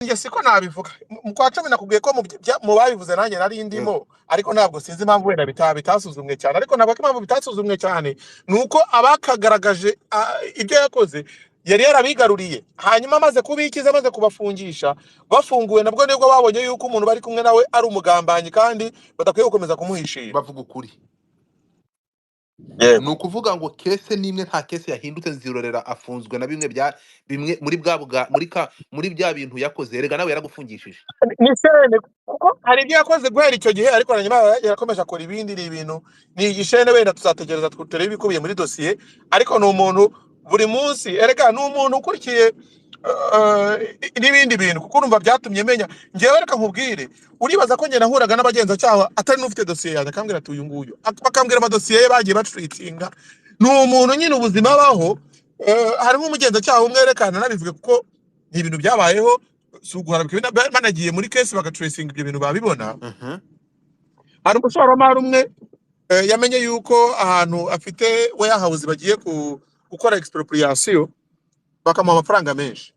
Njye siko nabivuga. Mu kwa 10 nakubwiye ko mu babivuze nanjye nari Yego. ndimo, ariko ntabwo sinzi impamvu wenda bitasuzumwe cyane. Ariko ntabwo ko impamvu bitasuzumwe cyane ni uko abakagaragaje ibyo yakoze yari yarabigaruriye, hanyuma amaze kubikiza, amaze kubafungisha, bafunguwe nabwo nibwo babonye yuko umuntu bari kumwe nawe ari umugambanyi kandi badakwiye gukomeza kumuhishira. Bavuga ukuri. Yego. Ni ukuvuga ngo case n'imwe, nta case yahindutse. Nzirorera afunzwe na bimwe bya bimwe muri bwa bwa muri ka muri bya bintu yakoze. Erega nawe yaragufungishije. Ni sene, kuko hari ibyo yakoze guhera icyo gihe, ariko na nyuma yarakomeje akora ibindi. Ni ibintu, ni igishene, wenda tuzategereza turebe ibikubiye muri dosiye. Ariko ni umuntu buri munsi, erega ni umuntu ukurikiye n'ibindi bintu, kuko urumva byatumye menya. Ngewe reka nkubwire, uribaza ko njye nahuraga n'abagenzacyaha atari n'ufite dosiye yanjye, akambwira ati uyu nguyu, bakambwira amadosiye ye bagiye batreatinga. Ni umuntu nyine ubuzima abaho. Harimo umugenzacyaha umwe werekana, nabivuge kuko ni ibintu byabayeho, si uguharabika ibintu, banagiye muri case bagatracinga ibyo bintu babibona. Hari umushoramari umwe yamenye yuko ahantu afite warehouse bagiye gukora expropriation, bakamuha amafaranga menshi.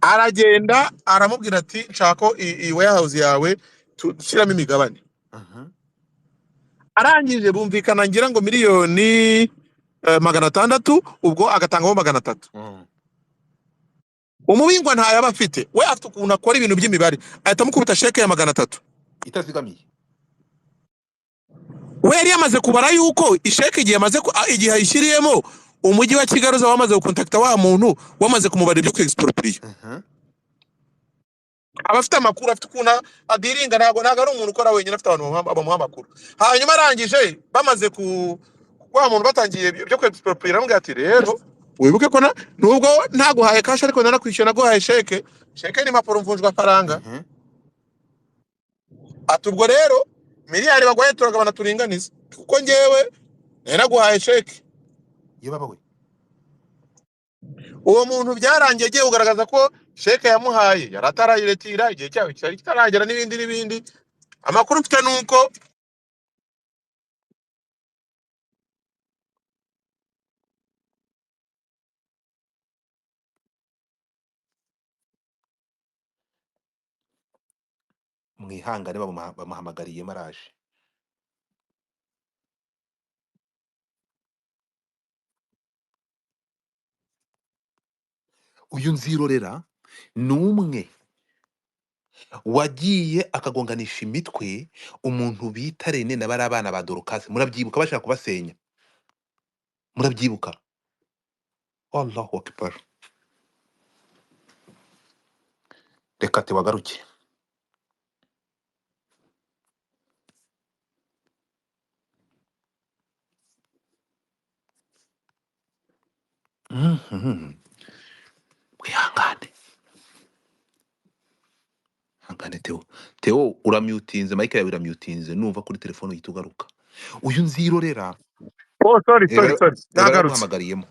Aragenda aramubwira ati nshaka ko iyi warehouse yawe dushyiramo imigabane. Arangije bumvikana ngira ngo miliyoni 600, ubwo agatangamo 300. Umubingwa ntayo aba afite, we afite ukuntu akora ibintu by'imibare, ahita amukubita sheke ya 300 itazigamiye. We yari yamaze kubara yuko isheke igihe amaze igihe ayishyiriyemo, umujyi wa Kigali uzaba wamaze gukontakita wa muntu, wamaze kumubara ibyo kwexproprier. Aba afite amakuru, afite ukuntu adiringa, ntabwo ari umuntu ukora wenyine, afite abantu bamuha amakuru. Hanyuma arangije bamaze ku wa muntu batangiye ibyo kwexproprier, aramubwira ati rero wibuke ko nubwo ntaguhaye cash ariko narakwishyuye, naguhaye sheke. Sheke ni impapuro mvunjwafaranga. Ati ubwo rero miliyari baguhaye turagabana turinganize, kuko njyewe nari naguhaye sheke. Ye baba we. Uwo muntu byarangiye agiye kugaragaza ko sheke yamuhaye yari atarayiretira, igihe cyayo cyari kitaragera, n'ibindi n'ibindi. Amakuru mfite ni uko mwihangane, bamuhamagariye maraje. Uyu Nzirorera ni umwe wagiye akagonganisha imitwe umuntu bita Rene na bari abana ba Dorcas, murabyibuka bashaka kubasenya, murabyibuka. Allahu Akbar. Reka tewagaruke. Mwihangane, hangane Theo. Theo uramyutinze, mic yawe iramyutinze, numva kuri telefone uhita ugaruka. Uyu Nzirorera. Oh, sorry, sorry, sorry. Nagarutse. Baraguhamagariyemo.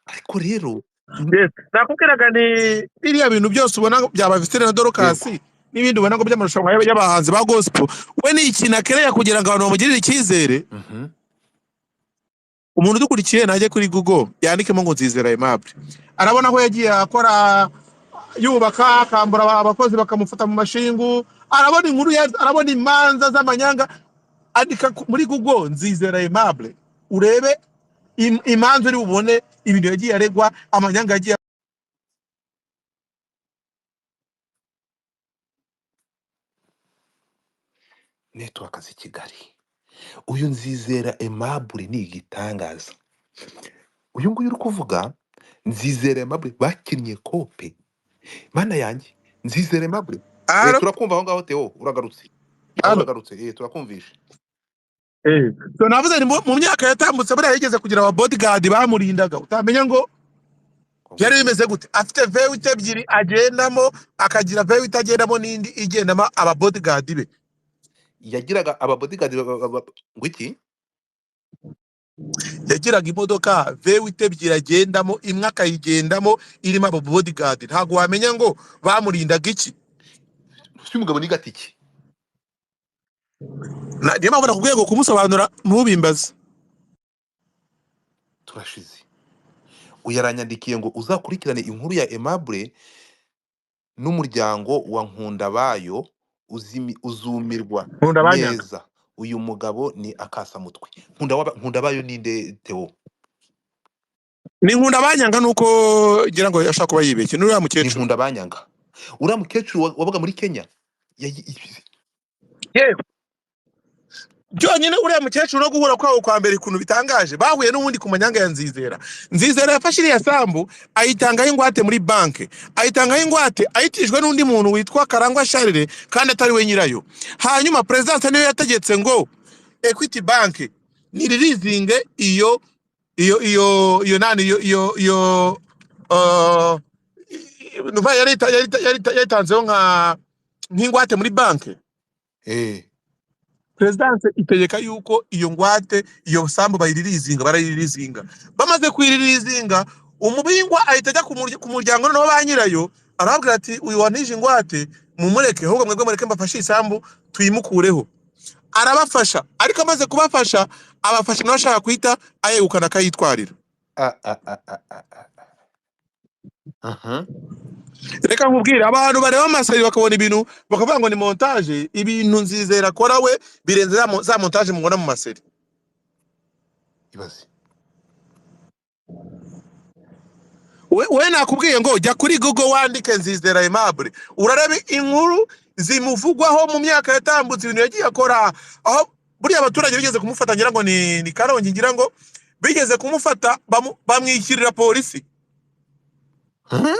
Ariko rero Yes. Nakubwiraga ni biriya bintu byose ubona byaba Vestine na Dorcas n'ibindi ubona ngo by'amarushanwa y'abahanzi ba gospel, we ni ikintu akereya kugira ngo abantu bamugirire icyizere. Umuntu udukurikiye najye kuri Google yandikemo ngo Nzizera Aimable, arabona aho yagiye akora, yubaka, akambura abakozi bakamufata mu mashingu, arabona inkuru, arabona imanza z'amanyanga. Andika muri Google Nzizera Aimable urebe imanza uri bubone, ibintu yagiye aregwa, amanyanga yagiye. Network z'i Kigali. Uyu Nzizera Aimable ni igitangaza. Uyu nguyu uri kuvuga Nzizera Aimable bakinnye kope. Mana yanjye, Nzizera Aimable. Alo? Turakumva aho ngaho Theo, uragarutse. Aho Alo? uragarutse, turakumvisha. So navuze ni mu myaka yatambutse buriya yigeze kugira aba bodyguard bamurindaga, utamenya ngo byari bimeze gute. Afite V8 ebyiri agendamo, akagira V8 agendamo n'indi igendamo aba bodyguard be. Yagiraga aba bodyguard ngo iki? Yagiraga imodoka V8 ebyiri agendamo, imwe akayigendamo irimo aba bodyguard. Ntabwo wamenya ngo bamurindaga iki. Si umugabo ni gatiki. Niyo mpamvu nakubwiye ngo kumusobanura ntubimbaze. Turashize. Uyu yaranyandikiye ngo uzakurikirane inkuru ya Aimable. N'umuryango wa Nkundabayo uzumirwa Nkunda banyanga. neza. Uyu mugabo ni akasamutwe. Nkundabayo ninde Theo? Ni Nkunda banyanga nuko ngira ngo ashaka kuba yibeshye n'uriya Ni mukecuru. Nkundabanyanga. Uriya mukecuru wabaga muri Kenya. Yewe byonyine uriya mukecuru no guhura kwabo kwa mbere ukuntu bitangaje, bahuye n'ubundi ku manyanga ya Nzizera. Nzizera yafashe iriya sambu ayitangaho ingwate muri banke, ayitangaho ingwate ayitijwe n'undi muntu witwa Karangwa Charles kandi atari we nyirayo. Hanyuma perezidansi niyo yategetse ngo Equity Bank niririzinge iyo iyo iyo iyo nani iyo iyo iyo nuva yari yatanzeho nk'ingwate muri banke. Perezidansi itegeka yuko iyo ngwate, iyo sambu bayiririzinga, barayiririzinga. Bamaze kuyiririzinga, umubingwa ahita ajya ku muryango noneho ba nyirayo, arababwira ati uyu wantije ingwate mumureke, ahubwo mwebwe mureke mbafashe isambu tuyimukureho. Arabafasha, ariko amaze kubafasha abafasha nawe ashaka guhita ayegukana akayitwarira. Ah, ah, ah, ah, ah, ah. Aha. Reka nkubwire, abantu bareba amaseri bakabona ibintu bakavuga ngo ni montage. Ibintu Nzizera akora we birenze za montage mubona mu maseri. Ibaze. We nakubwiye ngo jya kuri Google wandike Nzizera Aimable, urarebe inkuru zimuvugwaho mu myaka yatambutse, ibintu yagiye akora. Aho buriya abaturage bigeze kumufata, ngira ngo ni Karongi, ngira ngo bigeze kumufata bamwishyurira polisi. Huh?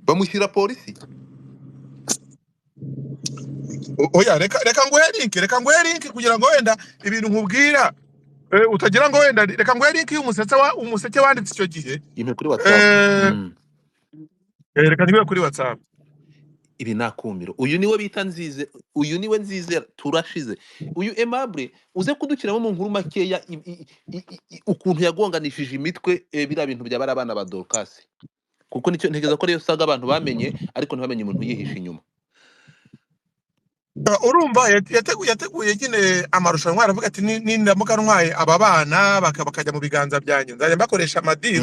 Bamushyira polisi. Oya, reka nguhe link, reka nguhe link kugira ngo wenda ibintu nkubwira utagira ngo wenda, reka nguhe link y'umuseke wa Umuseke wanditse icyo gihe. Impe kuri WhatsApp. Reka nguhe kuri WhatsApp. Ibi nakumiro. Uyu niwe bita Nzize, uyu niwe Nzizera turashize. Uyu Aimable uze kudukiramo mu nkuru makeya ukuntu yagonganishije imitwe biriya bintu bya bari abana ba Dorcas. Kuko nicyo ntekereza ko ariyo saga abantu bamenye, ariko ntibamenye umuntu yihishe inyuma. Urumva yateguye nyine amarushanwa, aravuga ati nindamuka ntwaye aba bana bakajya mu biganza byanjye, nzajya mbakoresha amadiri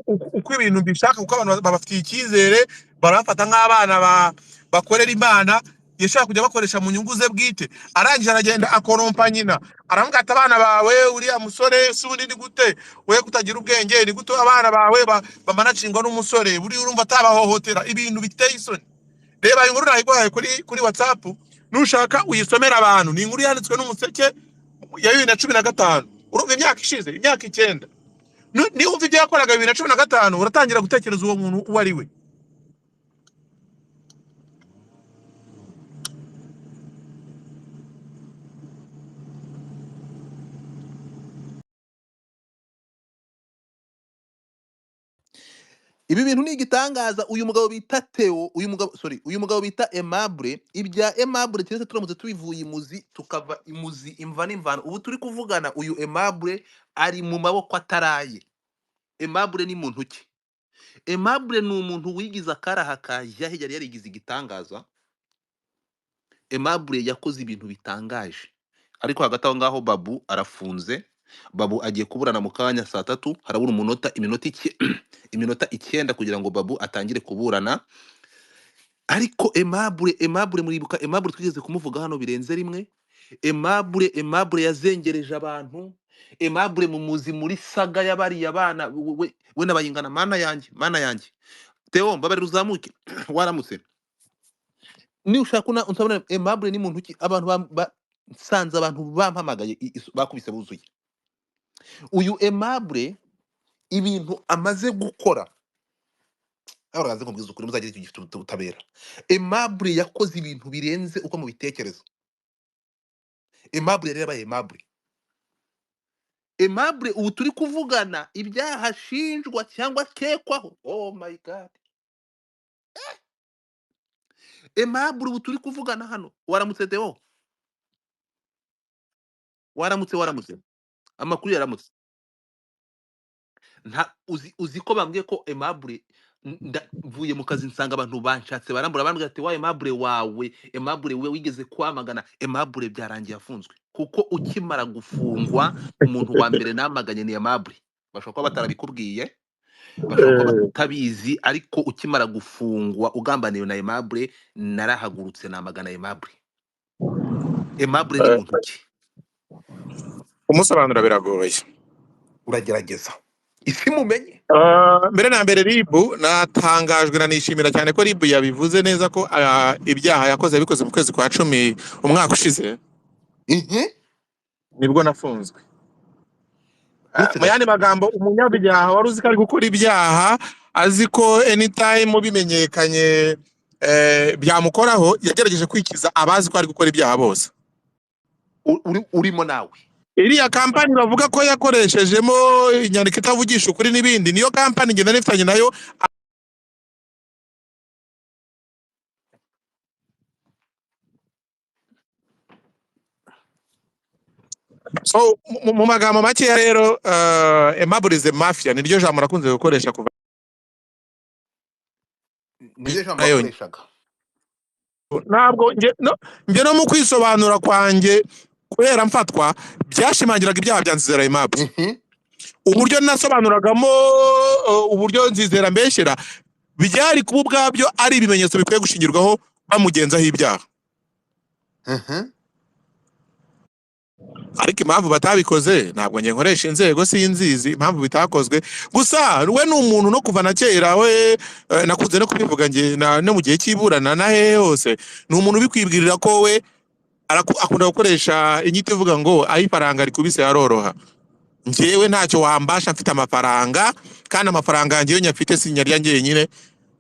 uko ibintu mbishaka, kuko abantu babafitiye icyizere, barabafata nk'abana bakorera Imana. Yashaka kujya bakoresha mu nyungu ze bwite. Arangije aragenda akorompa nyina, aravuga ati abana bawe, uriya musore si ubundi ni gute we kutagira ubwenge, ni gute abana bawe bamanacingwa n'umusore buriya urumva atabahohotera? Ibintu biteye isoni. Reba inkuru nayiguhaye kuri WhatsApp, nushaka uyisomera abantu. Ni inkuru yanditswe n'Umuseke ya 2015, urumva imyaka ishize, imyaka 9. Niba wumva ibyo yakoraga 2015, uratangira gutekereza uwo muntu uwo ari we. Ibi bintu ni igitangaza. Uyu mugabo bita Theo, uyu mugabo, sorry, uyu mugabo bita Aimable, ibya Aimable keretse turamutse tubivuye imuzi, tukava imuzi imva n'imvano. Ubu turi kuvugana uyu Aimable ari mu maboko ataraye. Aimable ni muntu ki? Aimable ni umuntu wigize akaraha kajya yari yarigize igitangaza. Aimable yakoze ibintu bitangaje. Ariko hagati aho ngaho Babu arafunze. Babu agiye kuburana mu kanya saa 3, harabura umunota, iminota 9 kugira ngo Babu atangire kuburana. Ariko Aimable muribuka Aimable twigeze kumuvuga hano birenze rimwe. Aimable yazengereje abantu. Aimable mumuzi muri saga y'abariya bana we n'abayingana. Mana yanjye, mana yanjye. Theo mbabarira uzamuke waramutse. Ni ushaka unsabona Aimable ni muntu ki? Abantu nsanze abantu bampamagaye bakubise buzuye. Uyu Aimable ibintu amaze gukora, araza kubwiza ukuri, muzagira icyo gifite ubutabera. Aimable yakoze ibintu birenze uko mubitekereza. Aimable rero yabaye Aimable. Aimable ubu turi kuvugana ibyaha ashinjwa cyangwa akekwaho. Oh my God. Aimable ubu turi kuvugana hano. Waramutse Theo? Waramutse. Amakuru yaramutse. Nta uzi ko bambwiye ko Aimable mvuye mu kazi nsanga abantu banshatse barambura, bambwira ati wa Aimable wawe, Aimable we wigeze kwamagana, Aimable byarangiye afunzwe. Kuko ukimara gufungwa umuntu wa mbere namaganye ni Aimable. Bashobora kuba batarabikubwiye, bashobora kuba batabizi, ariko ukimara gufungwa ugambaniwe na Aimable, narahagurutse namagana Aimable. Aimable ni muntu ki? Kumusobanura biragoye. Uragerageza isi mumenye. Mbere na mbere RIB natangajwe nanishimira cyane ko RIB yabivuze neza ko ibyaha yakoze yabikoze mu kwezi kwa 10 umwaka ushize, nibwo nafunzwe. Uretse Mu yandi magambo, umunyabyaha wari uzi ko ari gukora ibyaha, azi ko anytime bimenyekanye byamukoraho, yagerageje kwikiza abazi ko ari gukora ibyaha bose. Urimo nawe. Iriya kampani bavuga ko yakoreshejemo inyandiko itavugisha ukuri n'ibindi, niyo kampani ngenda nifitanye nayo. So mu magambo makeya rero, Aimable is a mafia, niryo jambo nakunze gukoresha kuva Niryo jambo nayo. wakoreshaga. Ntabwo nge no mu kwisobanura kwanjye guhera mfatwa byashimangiraga ibyaha bya Nzizera Aimable. Uburyo nasobanuragamo, uburyo Nzizera mbeshyera, byari kuba ubwabyo ari ibimenyetso bikwiye gushingirwaho bamugenzaho ibyaha. Ariko impamvu batabikoze, ntabwo nge nkoresha inzego, sinzizi impamvu bitakozwe. Gusa we ni umuntu no kuva na kera we, nakunze no kubivuga nge no mu gihe cy'iburana na hehe hose, ni umuntu ubikwibwirira ko we akunda gukoresha inyito ivuga ngo aho ifaranga rikubise yaroroha. Njyewe ntacyo wambasha, mfite amafaranga, kandi amafaranga yanjye iyo nyafite sinyarya njyenyine.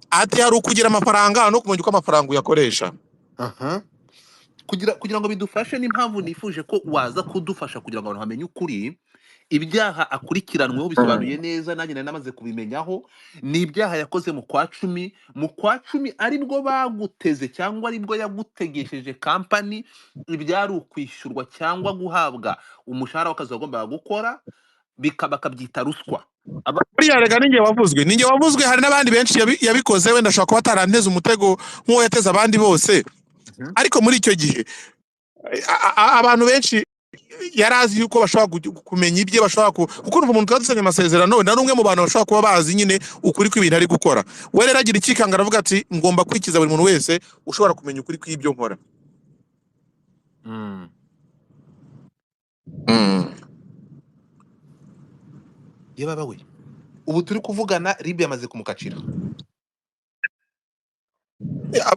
Ati hari ukugira amafaranga no kumenya uko amafaranga uyakoresha. Kugira ngo bidufashe, n'impamvu nifuje ko waza kudufasha kugira ngo abantu bamenye ukuri, ibyaha akurikiranweho bisobanuye neza, nanjye nari namaze kubimenyaho, ni ibyaha yakoze mu kwa 10, mu kwa 10 aribwo baguteze cyangwa aribwo yagutegesheje kampani, ibyari ukwishyurwa cyangwa guhabwa umushahara w'akazi wagombaga gukora, bakabyita ruswa. Buriya rega ninjye wavuzwe, ninjye wavuzwe, hari n'abandi benshi yabikoze, wenda ashobora kuba ataranteze umutego nk'uwo yateze abandi bose. Ariko muri icyo gihe abantu benshi yari azi yuko bashobora kumenya ibye, bashobora kuko urumva umuntu twadusanye amasezerano, na umwe mu bantu bashobora kuba bazi nyine ukuri kw'ibintu ari gukora. We rero agira ikikanga, aravuga ati ngomba kwikiza buri muntu wese ushobora kumenya ukuri kw'ibyo nkora. Yebaba we, ubu turi kuvugana RIB yamaze kumukacira.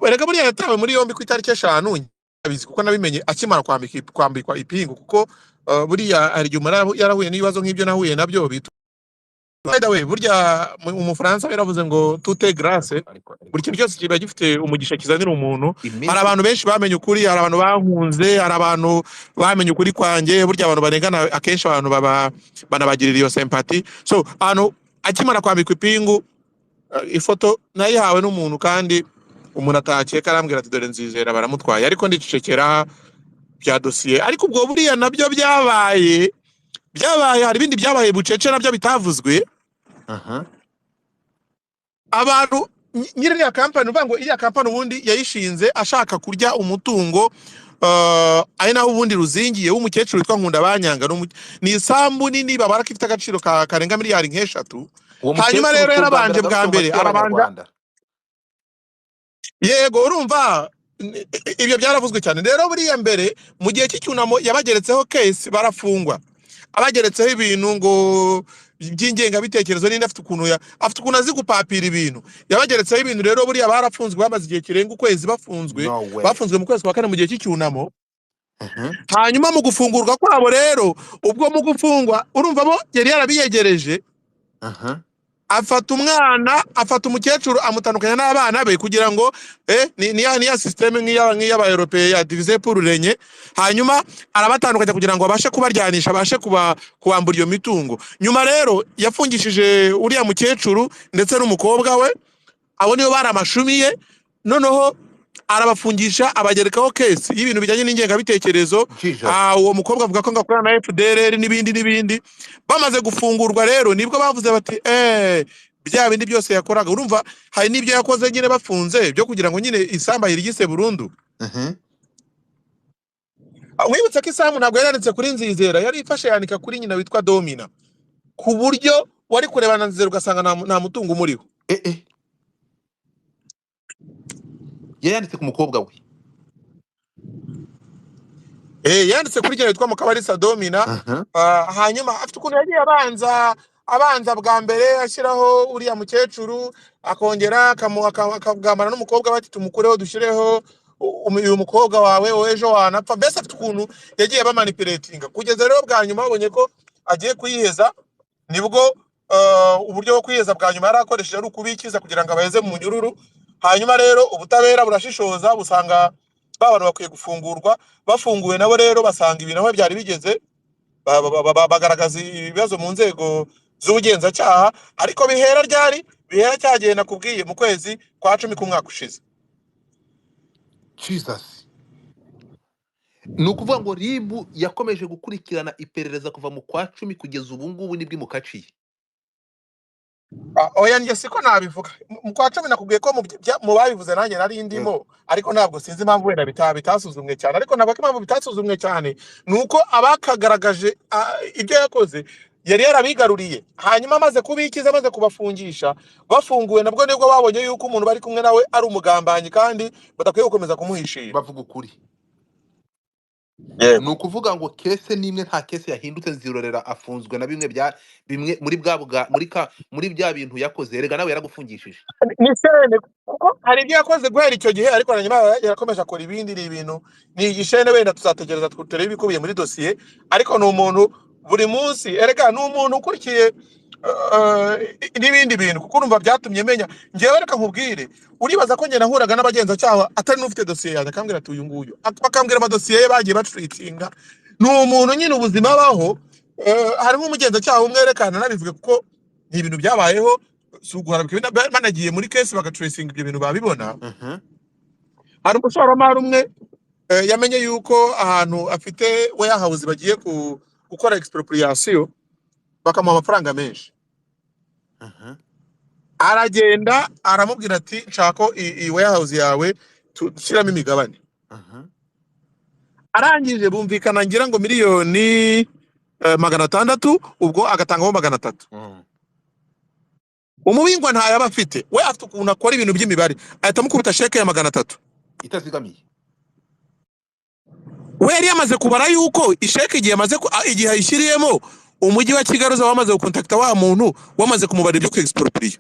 Erega buriya yatawe muri yombi ku itariki 5, abizi kuko nabimenye akimara kwambikwa ipingu, kuko buriya hari igihe umuntu yarahuye n'ibibazo nk'ibyo nahuye nabyo bitu. By the way, burya Umufaransa yaravuze ngo tout est grâce, buri kintu cyose kiba gifite umugisha kizanira umuntu. Hari abantu benshi bamenye ukuri, hari abantu bahunze, hari abantu bamenye ukuri kwanjye. Burya abantu barengana akenshi abantu banabagirira iyo sympathy. So ahantu akimara kwambikwa ipingu, ifoto nayihawe n'umuntu, kandi umuntu atakeka, arambwira ati dore Nzizera baramutwaye, ariko ndicecekera bya dosiye. Ariko ubwo buriya nabyo byabaye, hari ibindi byabaye bucece nabyo bitavuzwe. Abantu nyiri iriya kampani, uvuga ngo iriya kampani ubundi yayishinze ashaka kurya umutungo, ari naho ubundi ruzingiye w'umukecuru witwa Nkunda Banyanga, ni isambu nini babara ko ifite agaciro karenga miliyari nk'eshatu. Uwo Hanyuma mukecuru rero yarabanje turwambira bwa agarutse mu mbere, matwi arabanza y'Abanyarwanda. Yego, urumva ibyo byaravuzwe cyane. Rero buriya mbere mu gihe cy'icyunamo yabageretseho case barafungwa, abageretseho ibintu ngo by'ingengabitekerezo, n'indi afite ukuntu afite ukuntu azi gupapira ibintu, yabageretseho ibintu. Rero buriya barafunzwe, bamaze igihe kirenga ukwezi bafunzwe, No way. bafunzwe mu kwezi kwa 4 mu gihe cy'icyunamo. Hanyuma mu gufungurwa kwabo rero, ubwo mu gufungwa urumva bo yari yarabiyegereje, afata umwana, afata umukecuru amutandukanya n'abana be kugira ngo, ni ya systeme nk'iy'aba européen ya diviser pour régner. Hanyuma arabatandukanya kugira ngo abashe kubaryanisha, abashe kubambura iyo mitungo. Nyuma rero yafungishije uriya mukecuru ndetse n'umukobwa we, abo nibo bari amashumi ye. Noneho arabafungisha, abagerekaho case y'ibintu bijyanye n'ingengabitekerezo. Jesus. Uwo mukobwa avuga ko ngakorana na FDLR n'ibindi n'ibindi. Bamaze gufungurwa rero nibwo bavuze bati bya bindi byose yakoraga, urumva hari n'ibyo yakoze nyine bafunze byo kugira ngo nyine isamba yirigise burundu. Mwibutse ko isambu ntabwo yari yanditse kuri Nzizera, yari ifashe yandika kuri nyina witwa Domina. ku buryo wari kurebana na Nzizera ugasanga nta mutungo umuriho. Yayanditse ku mukobwa we. Yanditse kuri kiriya yitwa Mukabarisa Domina. Aha. Hanyuma afite ukuntu yagiye abanza bwa mbere ashyiraho uriya mukecuru, akongera akagambana n'umukobwa bati tumukureho dushyireho uyu mukobwa wawe wowe ejo wanapfa. Mbese afite ukuntu yagiye bamanipuletinga kugeza rero bwa nyuma babonye ko agiye kuyiheza, nibwo uburyo bwo kwiheza bwa nyuma yari akoresheje ari ukubikiza kugira ngo abaheze mu munyururu. Hanyuma rero ubutabera burashishoza busanga ba bantu bakwiye gufungurwa. Bafunguwe nabo rero basanga ibintu aho byari bigeze, bagaragaza ibibazo mu nzego z'ubugenzacyaha. Ariko bihera ryari? Bihera cyagihe nakubwiye mu kwezi kwa 10 k'umwaka ushize. Jesus. Ni ukuvuga ngo RIB yakomeje gukurikirana iperereza kuva mu kwa 10 kugeza ubu ngubu nibwo imukaciye. Oya njye siko nabivuga. Mu kwa 10 nakubwiye ko mu babivuze nanjye nari ndimo, ariko ntabwo sinzi impamvu wenda bitasuzumwe cyane. Ariko ntabwo ko impamvu bitasuzumwe cyane ni uko abakagaragaje ibyo yakoze yari yarabigaruriye, hanyuma amaze kubikiza, amaze kubafungisha, bafunguwe nabwo nibwo babonye yuko umuntu bari kumwe nawe ari umugambanyi kandi badakwiye gukomeza kumuhishira. Bavuga ukuri. Yego. Ni ukuvuga ngo kese n'imwe nta kese yahindutse. Nzirorera afunzwe na bimwe bya bimwe muri bwa bwa muri ka muri bya bintu yakoze. Erega nawe yaragufungishije. Ni sene kuko hari ibyo yakoze guhera icyo gihe, ariko na nyuma yarakomeje akora ibindi. Ni ibintu ni igishene, wenda tuzategereza turebe ibikubiye muri dosiye. Ariko ni umuntu buri munsi, erega ni umuntu ukurikiye n'ibindi bintu, kuko urumva byatumye menya. Njyewe reka nkubwire, uribaza ko njye nahuraga n'abagenzacyaha atari n'ufite dosiye yanjye akambwira ati uyu nguyu, bakambwira amadosiye ye bagiye batreatinga. Ni umuntu nyine ubuzima abaho. Harimo umugenzacyaha umwe werekana nabivuge kuko ni ibintu byabayeho, si uguharabika ibintu, banagiye muri kesi bagatracinga ibyo bintu babibona. Hari umushoramari umwe yamenye yuko ahantu afite warehouse bagiye gukora expropriation bakamuha amafaranga menshi. Aragenda aramubwira ati nshaka ko iyi warehouse yawe dushyiramo imigabane. Arangije bumvikana ngira ngo miliyoni 600, ubwo agatangamo 300. Umubingwa ntayo aba afite, we afite ukuntu akora ibintu by'imibare, ahita amukubita sheke ya 300 itazigamiye. We yari yamaze kubara yuko isheke igihe amaze igihe ayishyiriyemo umujyi wa Kigali uzaba wamaze gukontakta wa muntu wamaze kumubara ibyo kwexproprier.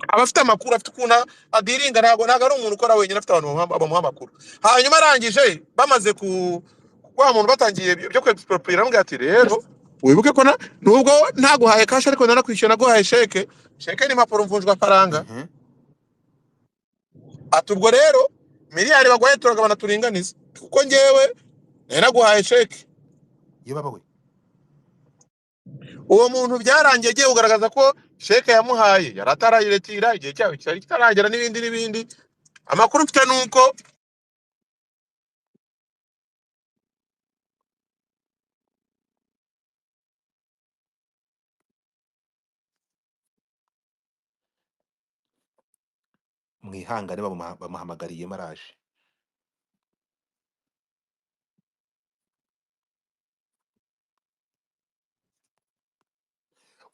Aba afite amakuru, afite ukuntu adiringa, ntabwo ari umuntu ukora wenyine, afite abantu bamuha amakuru. Hanyuma arangije bamaze ku wa muntu batangiye ibyo kwexproprier, aramubwira ati rero wibuke ko nubwo ntaguhaye cash ariko narakwishyuye, naguhaye sheke. Sheke ni impapuro mvunjwafaranga. Ati ubwo rero miliyari baguhaye turagabana turinganize, kuko njyewe nari naguhaye sheke. Ye baba we. Uwo muntu byarangiye agiye kugaragaza ko sheke yamuhaye yari atarayiretira, igihe cyayo cyari kitaragera n'ibindi n'ibindi. Amakuru mfite ni uko mwihangane bamuhamagariye maraje.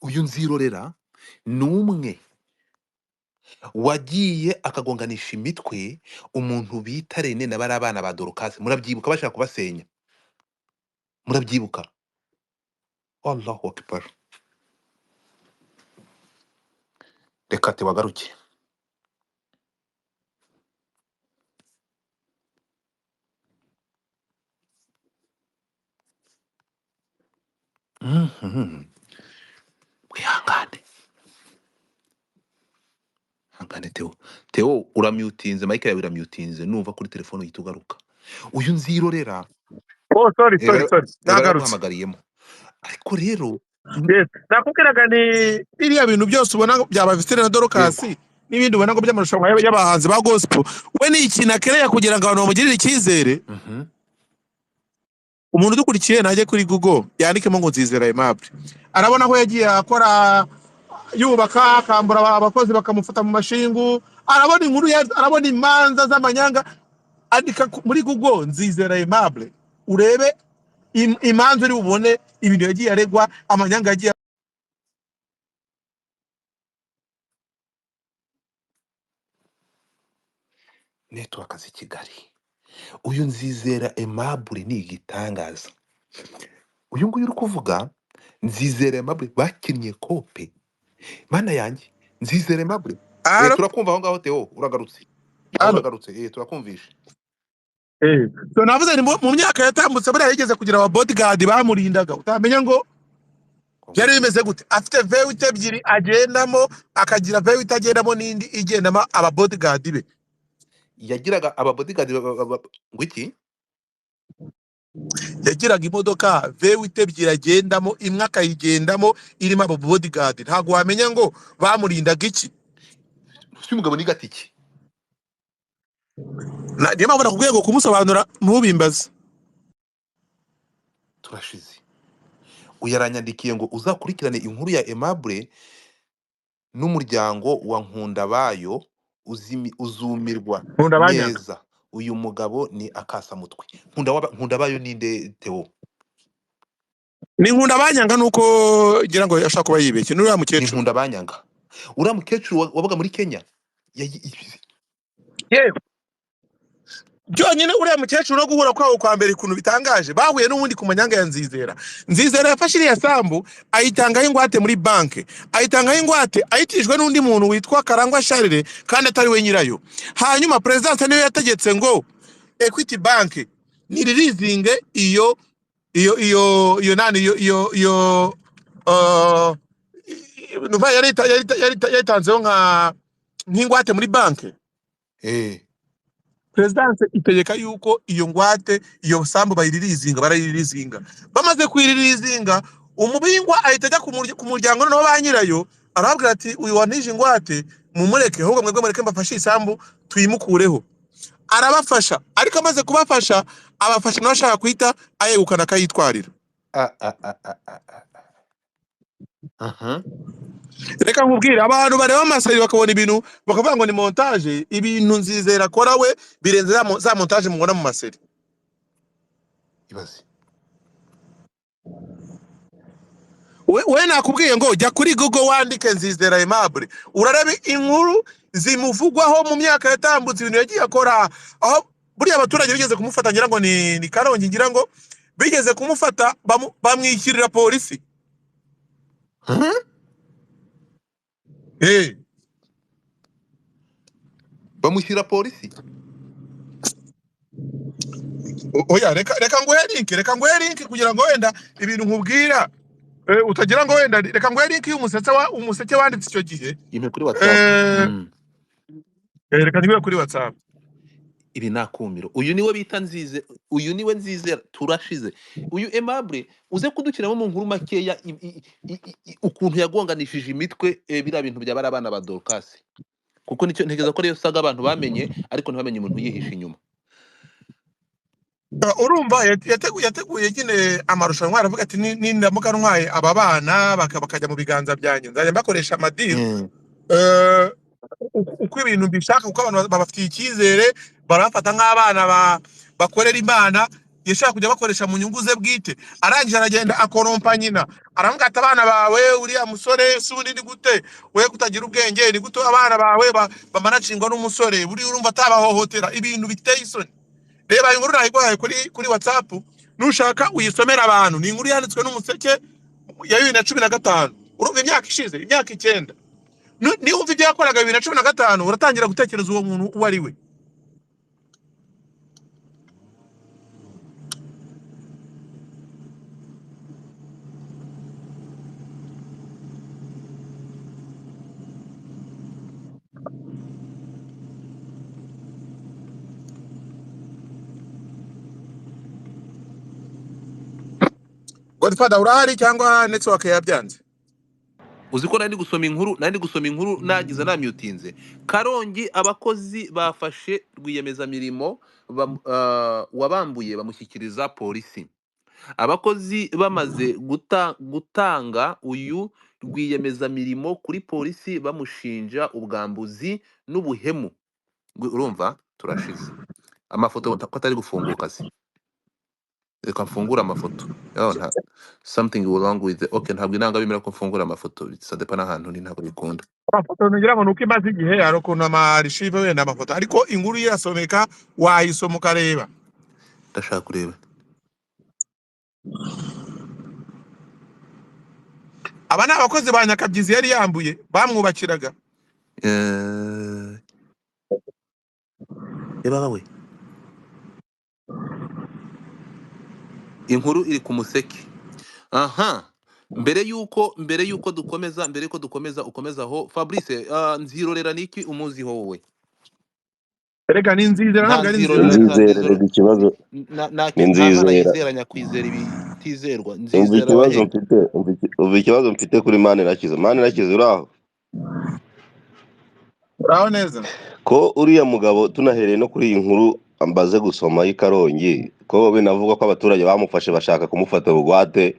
Uyu Nzirorera ni umwe wagiye akagonganisha imitwe umuntu bita Rene na bari abana ba Dorcas. Murabyibuka bashaka kubasenya, murabyibuka. Allahu Akbar. Reka tewagaruke. Mwihangane, hangane Theo. Theo uramyutinze, mic yawe iramyutinze, numva kuri telefone uhita ugaruka. Uyu Nzirorera Oh, sorry, sorry, sorry. Nagarutse. yaraguhamagariyemo. Ariko rero Yes. Nakubwiraga ni biriya bintu byose ubona byaba Vestine na Dorcas n'ibindi ubona ngo by'amarushanwa y'abahanzi ba gospel, we ni ikintu akereya kugira ngo abantu bamugirire icyizere. Umuntu udukurikiye najye kuri Google yandikemo ngo Nzizera Aimable, arabona ko yagiye akora yubaka, akambura abakozi bakamufata mu mashingu, arabona inkuru, arabona imanza z'amanyanga. Andika muri Google Nzizera Aimable urebe Imanza uri bubone, ibintu yagiye aregwa, amanyanga yagiye. Network z'i Kigali. Uyu Nzizera Aimable ni igitangaza. Uyu nguyu uri kuvuga Nzizera Aimable bakinnye kope. Mana yanjye, Nzizera Aimable. Alo, Turakumva aho ngaho Theo, uragarutse. Aho alo. uragarutse, turakumvisha. So navuze ni mu myaka yatambutse buriya yigeze kugira aba bodyguard bamurindaga, utamenya ngo byari Ngo bimeze gute. Afite V8 ebyiri agendamo, akagira V8 agendamo n'indi igendamo aba bodyguard be. Yagiraga aba bodyguard ngo iki? Yagiraga imodoka V8 ebyiri agendamo, imwe akayigendamo irimo aba bodyguard. Ntabwo wamenya ngo bamurindaga iki. Si umugabo ni gatiki. Niyo mpamvu nakubwiye ngo kumusobanura ntubimbaze. Turashize. Uyu yaranyandikiye ngo uzakurikirane inkuru ya Aimable n'umuryango wa Nkundabayo, uzumirwa Nkunda banyanga. neza. Uyu mugabo ni akasamutwe. Nkundabayo ninde Theo? Ni Nkunda banyanga nuko ngira ngo ashaka kuba yibeshye. N'uriya Ni mukecuru. Nkundabanyanga. Uriya mukecuru wabaga muri Kenya. Yewe. Byonyine uriya mukecuru no guhura kwabo kwa mbere ukuntu bitangaje, bahuye n'ubundi ku manyanga ya Nzizera. Nzizera yafashe iriya sambu ayitangaho ingwate muri banke, ayitangaho ingwate ayitijwe n'undi muntu witwa Karangwa Charles kandi atari we nyirayo. Hanyuma perezidansi niyo yategetse ngo Equity Bank niririzinge iyo iyo iyo iyo nani iyo iyo iyo nuva yari yatanzeho nk'ingwate muri banke. Perezidansi itegeka yuko iyo ngwate, iyo sambu bayiririzinga, barayiririzinga. Bamaze kuyiririzinga, umubingwa ahita ajya ku muryango noneho ba nyirayo, arababwira ati uyu wantije ingwate mumureke, ahubwo mwebwe mureke mbafashe isambu tuyimukureho. Arabafasha, ariko amaze kubafasha abafasha nawe ashaka guhita ayegukana akayitwarira. A a a a a a. Aha. Reka nkubwire, abantu bareba amaseri bakabona ibintu bakavuga ngo ni montage. Ibintu Nzizera akora we birenze za montage mubona mu maseri. Ibaze. We nakubwiye ngo jya kuri Google wandike Nzizera Aimable, urarebe inkuru zimuvugwaho mu myaka yatambutse, ibintu yagiye akora. Aho buriya abaturage bigeze kumufata, ngira ngo ni Karongi, ngira ngo bigeze kumufata bamwishyurira polisi. Huh? Bamushyira polisi. Oya, reka nguhe link, reka nguhe link kugira ngo wenda ibintu nkubwira utagira ngo wenda, reka nguhe link y'umuseke umuseke wanditse icyo gihe. Impe kuri WhatsApp. Reka nguhe kuri WhatsApp. Ibi nakumiro. Uyu niwe bita Nzize, uyu niwe Nzizera turashize. Uyu Aimable uze kudukiramo mu nkuru makeya ukuntu yagonganishije imitwe biriya bintu bya bari abana ba Dorcas. Kuko nicyo ntekereza ko ariyo saga abantu bamenye, ariko ntibamenye umuntu yihishe inyuma. Urumva yateguye nyine amarushanwa, aravuga ati nindamuka ntwaye aba bana bakajya mu biganza byanjye, nzajya mbakoresha amadiri uko ibintu mbishaka, kuko abantu babafitiye icyizere, barabafata nk'abana bakorera Imana. Yashaka kujya bakoresha mu nyungu ze bwite. Arangije aragenda akorompa nyina, aravuga ati abana bawe uriya musore si ubundi ni gute we kutagira ubwenge, ni gute abana bawe bamanacingwa n'umusore buriya urumva atabahohotera. Ibintu biteye isoni. Reba inkuru nayiguhaye kuri WhatsApp, nushaka uyisomera abantu. Ni inkuru yanditswe n'umuseke ya 2015, urumva imyaka ishize, imyaka 9. Niba wumva ibyo yakoraga 2015, uratangira gutekereza uwo muntu uwo ari we. Godfather, urahari cyangwa network yabyanze? Uzi ko nari gusoma inkuru, nari gusoma inkuru nagize namyutinze. Karongi abakozi bafashe rwiyemezamirimo wabambuye bamushyikiriza polisi. Abakozi bamaze gutanga uyu rwiyemezamirimo kuri polisi bamushinja ubwambuzi n'ubuhemu. Urumva turashize. Amafoto ko atari gufunguka se. Reka mfungure amafoto. Oh, nta something wrong with the... Okay, ntabwo inanga bemera ko mfungura amafoto. Sadepa n'ahantu ni ntabwo bikunda. Amafoto ntugira ngo ni uko imaze igihe, hari ukuntu amarishive wenda amafoto, ariko inkuru irasomeka, wayisoma ukareba. Ndashaka kureba. Aba ni abakozi ba Nyakabyizi yari yambuye, bamwubakiraga. Reba we. Inkuru iri ku Museke. Aha. Mbere yuko dukomeza, mbere yuko dukomeza, ukomeza aho Fabrice, Nzirorera niki umuziho wowe? Erega ni Nzizera, Nta ntabwo ari Nzirorera, Nzirorera. nta Nzizera Nzizero rega ikibazo na na ni nta mana Nzizera. yizera nyakwizera ibitizerwa. Umva Nzizera ikibazo wahe? mfite, umva ikibazo mfite kuri Manirakiza. Manirakiza, uri aho? Uraho neza. Ko uriya mugabo, tunahereye no kuri iyi nkuru ambaze gusoma y'i Karongi, ko binavuga ko abaturage bamufashe bashaka kumufata bugwate,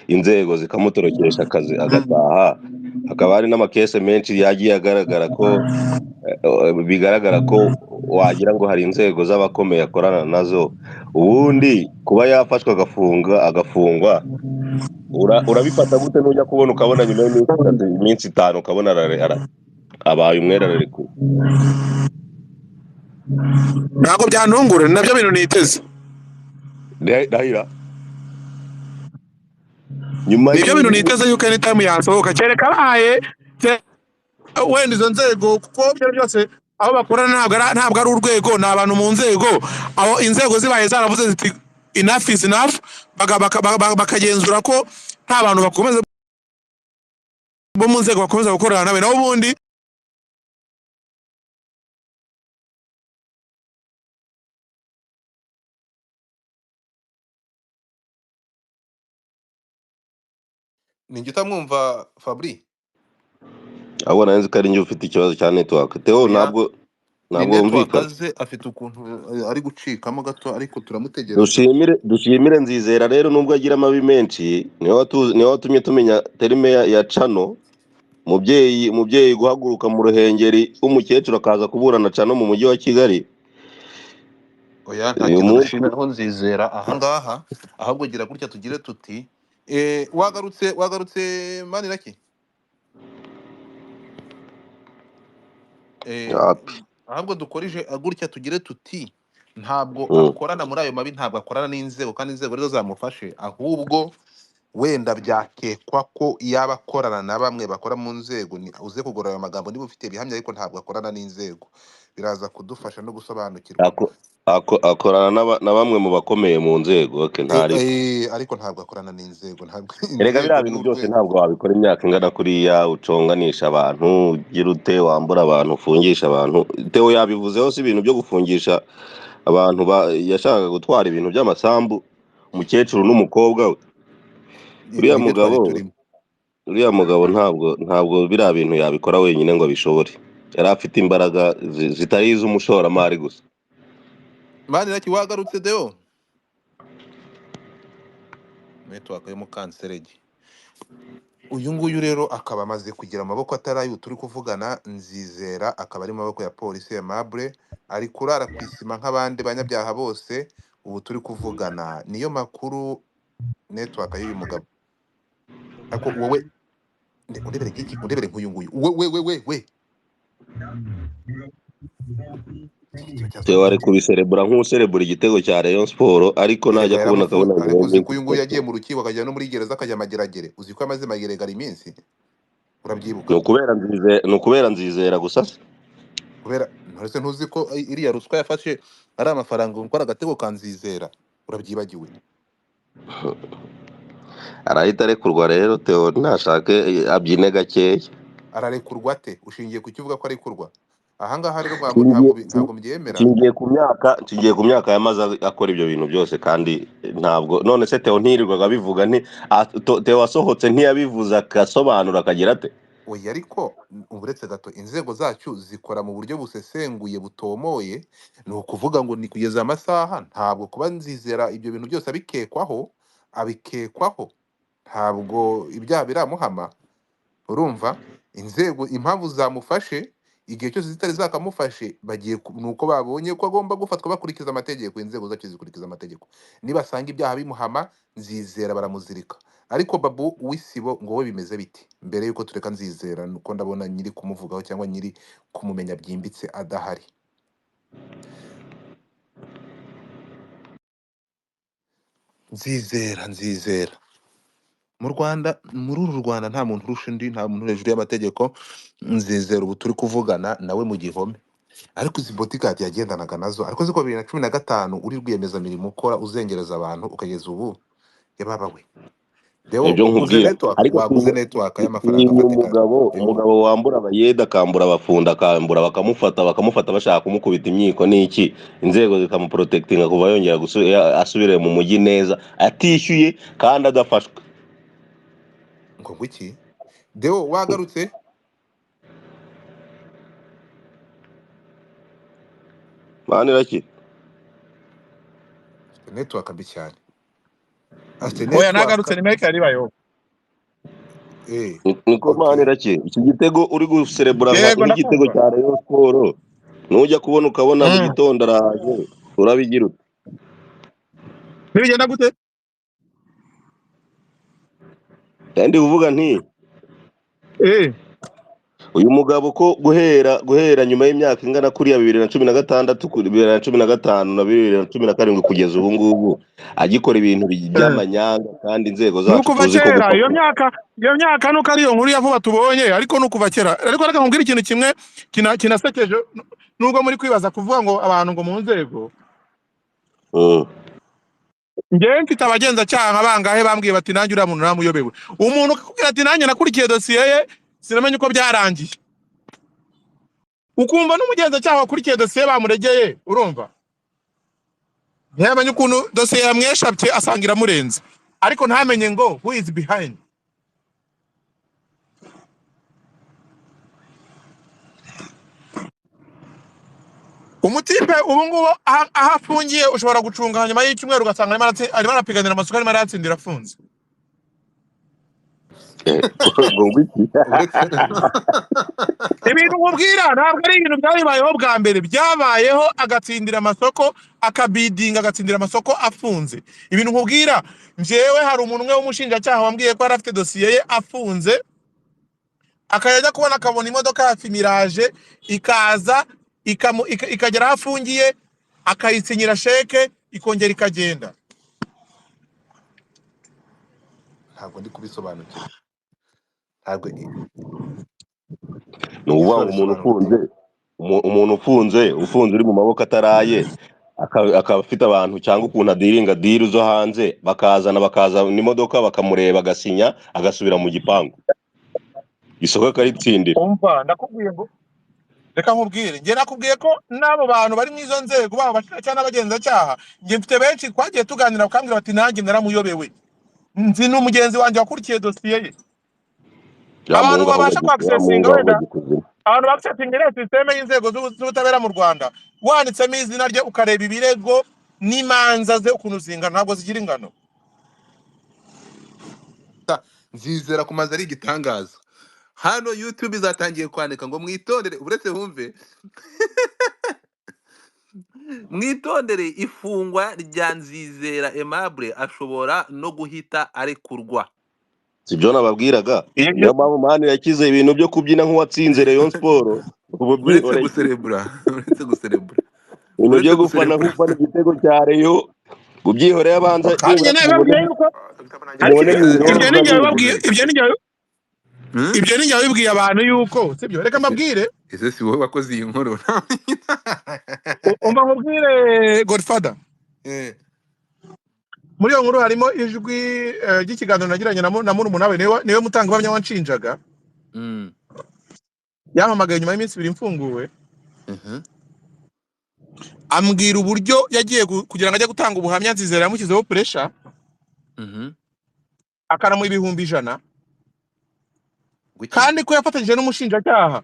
inzego zikamutorokesha akazi agataha, hakaba hari n'amakese menshi yagiye agaragara ko bigaragara ko wagira ngo hari inzego z'abakomeye akorana nazo. Ubundi kuba yafashwe agafunga agafungwa, urabifata gute? Nujya kubona ukabona nyuma y'iminsi 3, iminsi 5, ukabona abaye umwere, ararekuwe. Ntabwo byantungura, ni nabyo bintu niteze. Ndahira nyuma Nibyo bintu y'ibi niteze yuko anytime yasohoka, kereka abaye wenda izo nzego, kuko ibyo byose aho bakorana ntabwo ari urwego, ni abantu mu nzego. Aho inzego zibaye zaravuze ziti enough is enough, bakagenzura ko nta bantu bakomeza bo mu nzego bakomeza gukorana nawe, naho ubundi Ninjye utamwumva, Fabri? Ahubwo nari nzi ko ari njye ufite ikibazo cya network. Theo, Oya, ntabwo ni ntabwo network wumvikana. ze afite ukuntu ari gucikamo gato, ariko turamutegereje. Dushimire Nzizera rero, nubwo agira amabi menshi, niwe watumye tumenya terime ya cano. Umubyeyi guhaguruka mu Ruhengeri w'umukecuru akaza kuburana cano mu mujyi wa Kigali. Oya, nta Uyu kintu munsi dushimiraho Nzizera ahangaha, ahubwo gira gutya tugire tuti wagarutse Maniraki. Hapi. Ahubwo dukorije gutya tugire tuti ntabwo akorana muri ayo mabi, ntabwo akorana n'inzego, kandi inzego arizo zamufashe, ahubwo wenda byakekwa ko yaba akorana na bamwe bakora mu nzego. Ni uze kugorora ayo magambo niba ufite ibihamya, ariko ntabwo akorana n'inzego, biraza kudufasha no gusobanukirwa. Akorana na bamwe mu bakomeye mu nzego. Okay, ntari Ariko ntabwo akorana n'inzego, ntabwo erega inzego biriya ni bintu byose urwego. Ntabwo wabikora imyaka ingana kuriya uconganisha abantu, ugira ute, wambura abantu, ufungisha abantu. Theo yabivuzeho, si ibintu byo gufungisha abantu, yashakaga gutwara ibintu by'amasambu, umukecuru n'umukobwa we. Uriya Nibyo twari mugabo, turimo. uriya mugabo ntabwo biriya bintu yabikora wenyine ngo abishobore. Yari afite imbaraga zitari iz'umushoramari gusa. Maniraki, wagarutse Deo? Network yo mu Kanserege. Uyu nguyu rero akaba amaze kugira amaboko atari ayo turi kuvugana. Nzizera akaba ari mu maboko ya polisi. Aimable ari kurara ku isima nk'abandi banyabyaha bose ubu turi kuvugana. Niyo makuru network y'uyu mugabo. Ariko wowe undebere nk'iki, undebere nk'uyu nguyu, we we we we we, iki kiba Theo ari cyasobanutse. kubiserebura nk'userebura igitego cya Rayon Sport, ariko Erega najya kubona yaramufunze, akabona nyuma ariko uzi y'iminsi ko uyu nguyu 3. yagiye mu rukiko akajya no muri gereza akajya Mageragere. Uzi ko amaze Mageragere iminsi, urabyibuka? Ni ukubera Nzizera gusa se? Kubera ntose ntuzi ko iriya ruswa yafashe ari amafaranga gukora agatego ka Nzizera, urabyibagiwe? Arahita arekurwa rero. Theo ntashake abyine gakeya. Ararekurwa ate? Ushingiye ku cyo uvuga ko arekurwa? Ahangaha rero ntabwo ntabwo ntabwo mbyemera. Nshingiye ku myaka yamaze akora ibyo bintu byose, kandi ntabwo none se Theo ntirirwaga abivuga, nti Theo asohotse ntiyabivuze akasobanura akagira ate? Oya, ariko uretse gato, inzego zacu zikora mu buryo busesenguye butomoye. Ni ukuvuga ngo ni kugeza amasaha ntabwo kuba Nzizera ibyo bintu byose abikekwaho, ntabwo ibyaha biramuhama. Urumva inzego impamvu zamufashe, Igihe cyose zitari zakamufashe bagiye ni uko babonye ko agomba gufatwa bakurikiza amategeko, inzego zacu zikurikiza amategeko. Nibasanga ibyaha bimuhama, Nzizera baramuzirika. Ariko Babu w'Isibo ngo we bimeze biti? Mbere yuko tureka Nzizera, nuko ndabona nyiri kumuvugaho cyangwa nyiri kumumenya byimbitse adahari. Nzizera mu Rwanda, muri uru Rwanda nta muntu urusha undi, nta muntu uri hejuru y'amategeko. Nzizera ubu turi kuvugana nawe mu gihome, ariko izi bodyguard yagendanaga nazo, ariko ziko 2015 uri rwiyemezamirimo ukora uzengereza abantu ukageza ubu yababawe. Deo, Ibyo uguze nkubwira network, ariko waguze network y'amafaranga ni afatika. umugabo Deo, umugabo wambura abayede akambura abafunda akambura bakamufata bashaka kumukubita imyiko n'iki, inzego zikamuprotectinga kuva yongera asubire mu mujyi neza atishyuye kandi adafashwe. Ngo ngwiki? Deo wagarutse? Mani iraki Afite network mbi cyane, afite Oya, network. nagarutse, ni Mike yaribayeho. Niko mani Okay. iraki iki gitego uri guserebura Yego, nk'igitego ndakumva. cya Rayon Sport, nujya kubona ukabona mu gitondo araje, urabigira ute? Nibigenda gute? Ndi kuvuga nti uyu mugabo ko guhera nyuma y'imyaka ingana kuriya 2016 kuri 2015 na 2017 kugeza ubu ngubu agikora ibintu by'amanyanga, kandi inzego zacu Nukuva tuzi ko kera iyo gufata myaka, iyo myaka nuko ari iyo nkuru ya vuba tubonye, ariko nukuva kera. Ariko reka nkubwire ikintu kimwe kinasekeje, nubwo muri kwibaza kuvuga ngo abantu ngo mu nzego. Njyewe mfite abagenzacyaha nka bangahe bambwiye bati nanjye uriya muntu naramuyobewe. Umuntu akakubwira ati nanjye nakurikiye dosiye ye sinamenye uko byarangiye. Ukumva n'umugenzacyaha wakurikiye dosiye bamuregeye, urumva ntiyamenye ukuntu dosiye yamweshabye asanga iramurenze, ariko ntamenye ngo who is behind. Umutipe ubu ngubu aho afungiye ushobora gucunga hanyuma y'icyumweru ugasanga arimo arapiganira amasuka, arimo arayatsindira afunze. Ngo ngwiki? Uretse Ibintu nkubwira ntabwo ari ibintu byabayeho bwa mbere, byabayeho agatsindira amasoko, akabidinga agatsindira amasoko afunze. Ibintu nkubwira njyewe, hari umuntu umwe w'umushinjacyaha wambwiye ko yari afite dosiye ye afunze, akajya kubona akabona imodoka ya Fimirage ikaza ikagera aho afungiye, akayisinyira sheke ikongera ikagenda. Ntabwo ndi kubisobanukirwa, ntabwo Ni ukuvuga ngo ese umuntu wabisobanura ute? ufunze, umuntu ufunze uri mu maboko ataraye, akaba afite abantu cyangwa ukuntu adiringa diru zo hanze, bakazana n'imodoka bakamureba agasinya agasubira mu gipangu, isoko akaritsindira. Umva, ndakubwiye ngo reka nkubwire, njye nakubwiye ko n'abo bantu bari mu izo nzego, baba abashinjacyaha n'abagenzacyaha, njye mfite benshi twagiye tuganira bakambwira bati nanjye naramuyobewe, nzi n'umugenzi wanjye wakurikiye dosiye ye. Abantu Yamuhungu ahubwo babasha kwakisesinga yamuhungu ahubwo wenda gikuzimu. abantu bakisesinga iriya sisiteme y'inzego z'ubutabera mu Rwanda, wanditsemo izina rye ukareba ibirego n'imanza ze ukuntu zingana, ntabwo zigira ingano. Nzizera kumaze ari igitangaza. Hano YouTube izatangiye kwandika ngo mwitondere, uretse wumve mwitondere ifungwa rya Nzizera Aimable, ashobora no guhita arekurwa. Sibyo nababwiraga, Iyo niyo mpamvu mani yakize ibintu byo kubyina nk'uwatsinze Rayon Sport ubu Uretse byihoreye guserebura, uretse guserebura, ibintu uretse byo gufana guserebura. nk'ufana igitego cya Rayon ubyihoreye abanza Kandi nibura njye nabibabwiye tumubone yuko ariko tumubone mu ibyo iroza ni njye nibura. wabibabwiye, ibyo ni njye wabibwiye abantu yuko sibyo. Reka mbabwire, Ese si wowe wakoze iyi nkuru? Umva nkubwire Godfather, muri iyo nkuru harimo ijwi ry'ikiganiro nagiranye na murumuna we, niwe mutangabuhamya wanshinjaga. Yampamagaye nyuma y'iminsi ibiri mfunguwe, ambwira uburyo yagiye kugira ngo ajye gutanga ubuhamya, Nzizera yamushyizeho pressure akanamuha 100,000, Ngwiki? kandi ko yafatanyije n'umushinjacyaha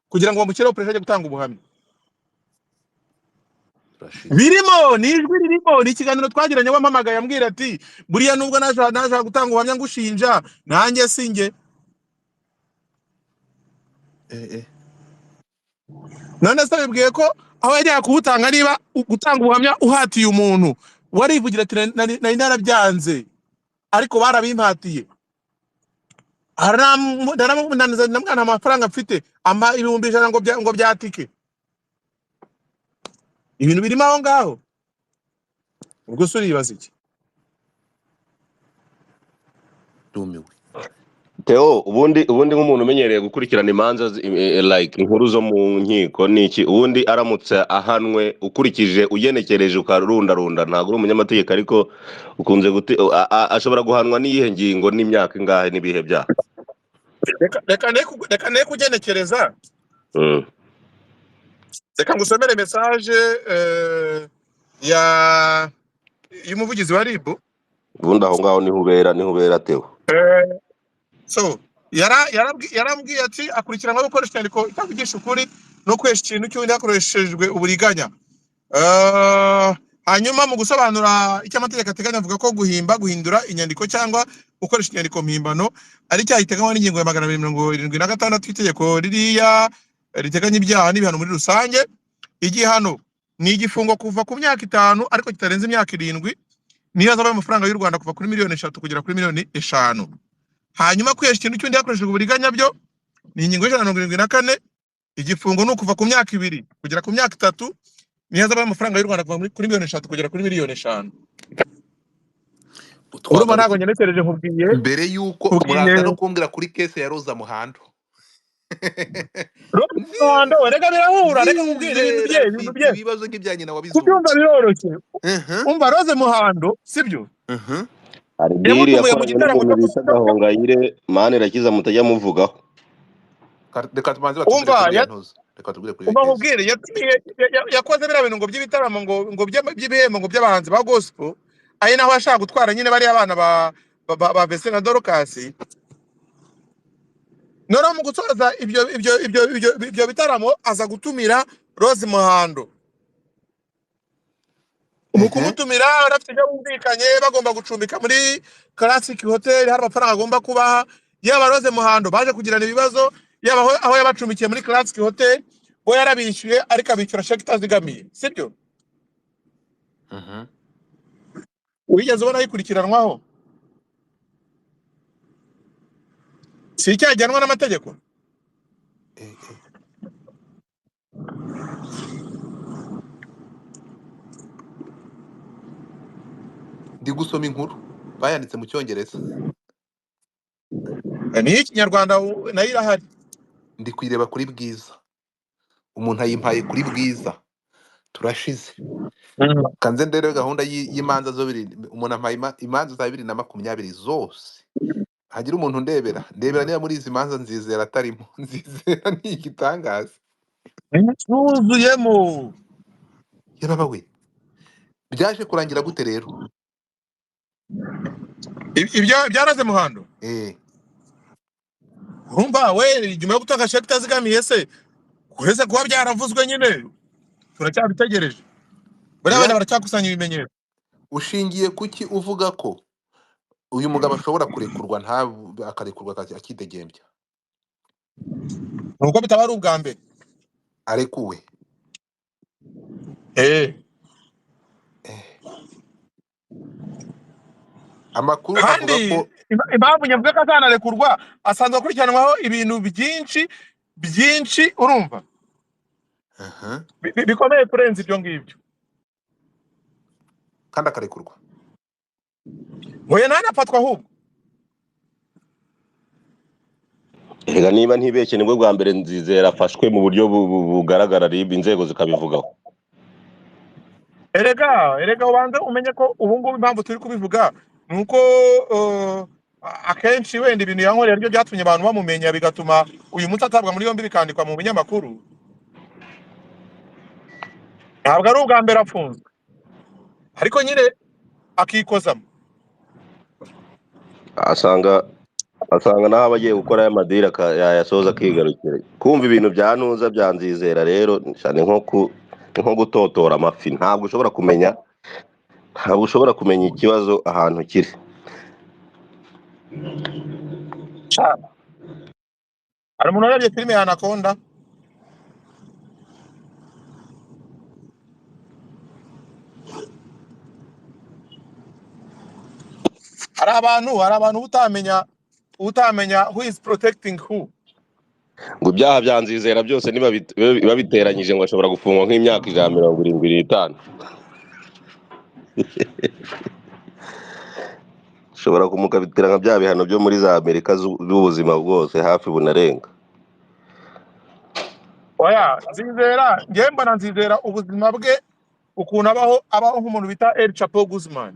kugira ngo bamushyireho pressure ajye gutanga ubuhamya. Turashize. Birimo ni ijwi ririmo, ni ikiganiro twagiranye, wampamagaye ambwira ati buriya nubwo naje gutanga ubuhamya ngushinja, nanjye sinjye. None se bibwiye ko aho yajyaga kuwutanga, niba gutanga ubuhamya uhatiye umuntu, warivugira ati nari narabyanze ariko barabimpatiye, nta amafaranga mfite, ampa 100,000 ngo byatike ibintu birimo aho ngaho. Ubwo se uribaza iki? Ndumiwe. Theo, ubundi nk'umuntu umenyereye gukurikirana imanza like inkuru zo mu nkiko niki, ubundi aramutse ahanwe ukurikije ugenekereje ukarundarunda, ntabwo uri umunyamategeko ariko ukunze ashobora guhanwa n'iyihe ngingo n'imyaka ingahe n'ibihe byaha? Reka ne kugenekereza. Reka ngusomere message ya y'umuvugizi wa RIB. Ubundi aho ngaho niho ubera, niho ubera Theo. So yarambwiye ati akurikiranwa gukoresha inyandiko itavugisha ukuri no kwesha ikintu cy'undi hakoreshejwe uburiganya. Hanyuma mu gusobanura icyo amategeko ateganya avuga ko guhimba, guhindura inyandiko cyangwa gukoresha inyandiko mpimbano ari icyaha giteganywa n'ingingo ya 276 y'itegeko ririya riteganya ibyaha n'ibihano muri rusange. Igihano ni igifungo kuva ku myaka 5 ariko kitarenze imyaka 7, niyo azaba amafaranga y'u Rwanda kuva kuri 3 miliyoni kugera kuri 5 miliyoni. Hanyuma kwihesha ikintu cy'undi hakoreshejwe uburiganya byo ni ingingo ya 174, igifungo ni ukuva ku myaka 2 kugera ku myaka 3, niyo azaba amafaranga y'u Rwanda kuva kuri 3 miliyoni kugera kuri 5 miliyoni. Urumva ntabwo Twagarutse ngenekereje nkubwiye mbere yuko nkubwiye muraza no kumbwira kuri kese ya Roza Muhando. Roza Muhando, reka birahura, reka nkubwire ibintu Nzizera bye, ibintu afite bye ibibazo nk'ibya nyina wa Bizungu. Kubyumva biroroshye. Umva Rose Muhando, sibyo? Hari diri Yamutumiye mu yakoranye gitaramo n'umuntu cyo bita Gahongayire, Manirakiza mutajya muvugaho. Reka tubanze batubwire Umva kuri iriya ntuza. Reka tubwire kuri iyo umva kese. nkubwire, yakoze biriya bintu ngo by'ibitaramo ngo by'ibihembo ngo by'abahanzi ba gospel, ari naho ashaka gutwara nyine bariya bana ba Vestine na Dorcas. Noneho mu gusoza ibyo bitaramo aza gutumira Rose Muhando. Mu kumutumira bafite ibyo bumvikanye, bagomba gucumbika muri Classic Hotel, hari amafaranga agomba kubaha. Yaba Rose Muhando baje kugirana ibibazo, yaba aho yabacumbikiye muri Classic Hotel, we yarabishyuye ariko abishyura sheke itazigamiye, sibyo? Wigeze ubona yikurikiranwaho? Si icyaha gihanwa n'amategeko? Ndi gusoma inkuru bayanditse mu Cyongereza. Ni Ikinyarwanda nayo irahari. Ndi kuyireba kuri Bwiza, umuntu ayimpaye kuri Bwiza, turashize. Kanze ndebe gahunda y'imanza zo biri, umuntu ampaye imanza za 2020 zose. Hagira umuntu ndebera niba muri izi manza Nzizera atarimo. Nzizera ni igitangaza. Yuzuyemo. Yababa we, byaje kurangira gute rero? Ibyo byaraze Muhando. Urumva we nyuma yo gutanga sheke itazigamiye se, uretse kuba byaravuzwe nyine turacyabitegereje, buriya wenda baracyakusanya ibimenyetso. Ushingiye kuki uvuga ko uyu mugabo ashobora kurekurwa, akarekurwa akidegembya? Nuko bitaba ari ubwa mbere arekuwe. Amakuru avuga Kandi ko impamvu nyavuga ko azanarekurwa, asanzwe akurikiranwaho ibintu byinshi byinshi, urumva? Bikomeye kurenza ibyo ngibyo. Kandi akarekurwa. Oya, ntanafatwa ahubwo. Erega niba ntibeshye nibwo bwa mbere Nzizera afashwe mu buryo bugaragara, RIB inzego zikabivugaho. Erega ubanze umenye ko ubu ngubu impamvu turi kubivuga ni uko akenshi wenda ibintu yankoreye aribyo byatumye abantu bamumenya, bigatuma uyu munsi atabwa muri yombi bikandikwa mu binyamakuru. Ntabwo ari ubwa mbere afunzwe, ariko nyine akikozamo. Asanga naho aba agiye gukora aya madiri yayasoza akigarukira. Kumva ibintu bya Ntuza bya Nzizera rero cyane nko gutotora amafi, ntabwo ushobora kumenya, ntabwo ushobora kumenya ikibazo ahantu kiri. Hari umuntu warebye filime ya Anaconda? Hari abantu utamenya who is protecting who. Ngo ibyaha bya Nzizera byose niba babiteranyije ngo ashobora gufungwa nk'imyaka 175. Ushobora kumukabitira nka bya bihano byo muri za Amerika z'ubuzima bwose hafi bunarenga. Oya, Nzizera, njyewe mbona Nzizera ubuzima bwe ukuntu abaho nk'umuntu bita El Chapo Guzman.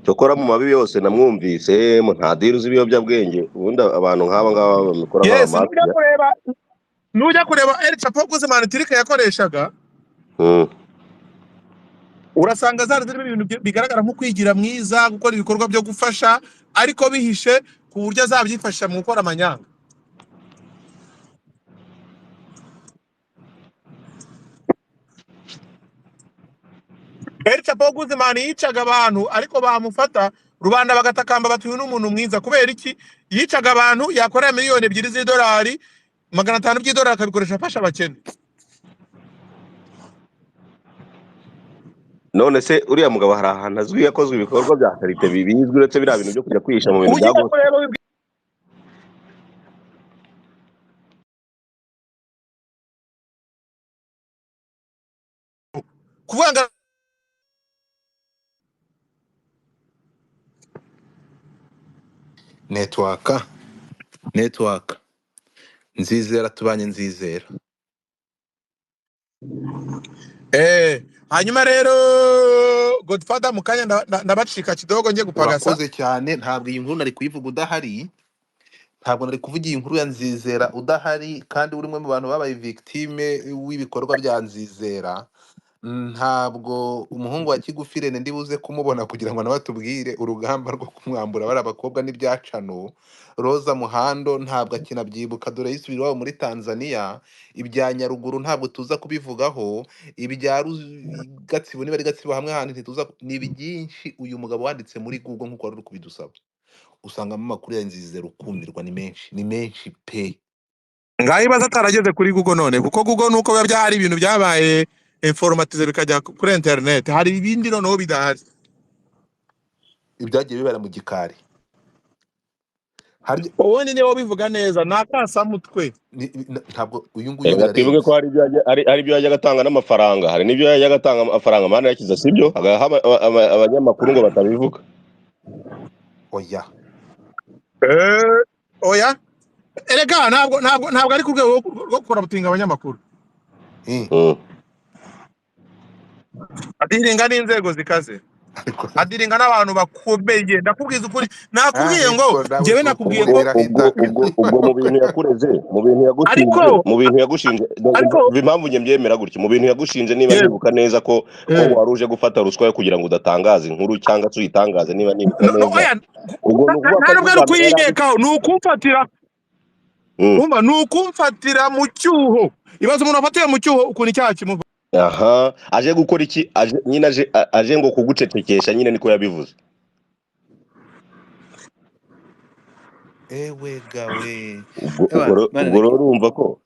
Cyokora mu mabi yose namwumvise nta deal z'ibiyobyabwenge, ubundi abantu nk'aba ngaba babikora Yes, nk'abamafiya. Nujya kureba El Chapo Guzman trick yakoreshaga, urasanga zari zirimo ibintu bigaragara nko kwigira mwiza, gukora ibikorwa byo gufasha, ariko bihishe ku buryo azabyifashisha mu gukora amanyanga. El Chapo Guzman yicaga abantu, ariko bamufata rubanda bagatakamba bati uyu ni umuntu mwiza. Kubera iki? Yicaga abantu, yakorera miliyoni 2 z'idolari, 500 by'idolari akabikoresha afasha abakene. None se uriya mugabo hari ahantu azwi yakozwe ibikorwa bya karite bizwi uretse biriya bintu byo kujya kwihisha mu bintu Ugiye bya gospel? kureba kuvuga ngo Network Nzizera, tubanye Nzizera. Hanyuma rero Godfather mu kanya ndabacika kidogo ngiye gupagasa. Urakoze cyane. Ntabwo iyi nkuru nari kuyivuga udahari, ntabwo nari kuvuga iyi nkuru ya Nzizera udahari, kandi uri umwe mu bantu babaye victime w'ibikorwa bya Nzizera. Ntabwo umuhungu wa Kigufi Rene ndibuze kumubona kugira ngo nawe atubwire urugamba rwo kumwambura bari abakobwa n'ibyacano. Roza Muhando ntabwo akinabyibuka, dore yisubira iwabo muri Tanzania. Ibya Nyaruguru ntabwo tuza kubivugaho, ibya Gatsibo niba ari Gatsibo hamwe handi ntituza, ni byinshi. Uyu mugabo wanditse muri Google nk'uko wari uri kubidusaba, usangamo amakuru ya Nzizera ukumirwa, ni menshi, ni menshi pe. Ngaho ibaze atarageze kuri Google none, kuko Google nuko biba byari ibintu byabaye informatize bikajya kuri internet, hari ibindi noneho bidahari. Ibyagiye bibera mu gikari hari Ubundi niba ubivuga neza ni akasamutwe. Ntabwo uyu nguyu Reka twibuke ko birarenze. hari ibyo yajyaga atanga n'amafaranga, hari n'ibyo yajyaga atanga amafaranga mana yakiza, sibyo? Agaha abanyamakuru ngo batabivuga. Oya. Oya, erega ntabwo ari ku rwego rwo korabutinga abanyamakuru. Adiringa n'inzego zikaze, Ariko adiringa n'abantu bakomeye. Ndakubwiza ukuri, nakubwiye ngo ariko nawe njyewe si nakubwiye ko ukumuremera Ubwo itaka. ubwo ubwo mu bintu yakureze, mu bintu yagushinje, ariko mu bintu yagushinje, ariko impamvu njye mbyemera gutyo, mu bintu yagushinje niba yego nibuka neza ko wari uje gufata ruswa yo kugira ngo udatangaza inkuru cyangwa se uyitangaze, niba nibuka No, no, neza. oya, Ubwo ni ukuvuga nta ko nubwo ari ari ubwa mbere yari ukuyigekaho, ni ukumfatira. Umva, ni ukumfatira mu cyuho. Ibaze umuntu wafatiwe mu cyuho ukuntu icyaha kimuva. Aha, aje gukora iki? Aje nyine aje ngo kugucecekesha nyine, niko yabivuze. Ewe gawe. Ubwo Ewa, ubwo mana ubwo rero urumva ko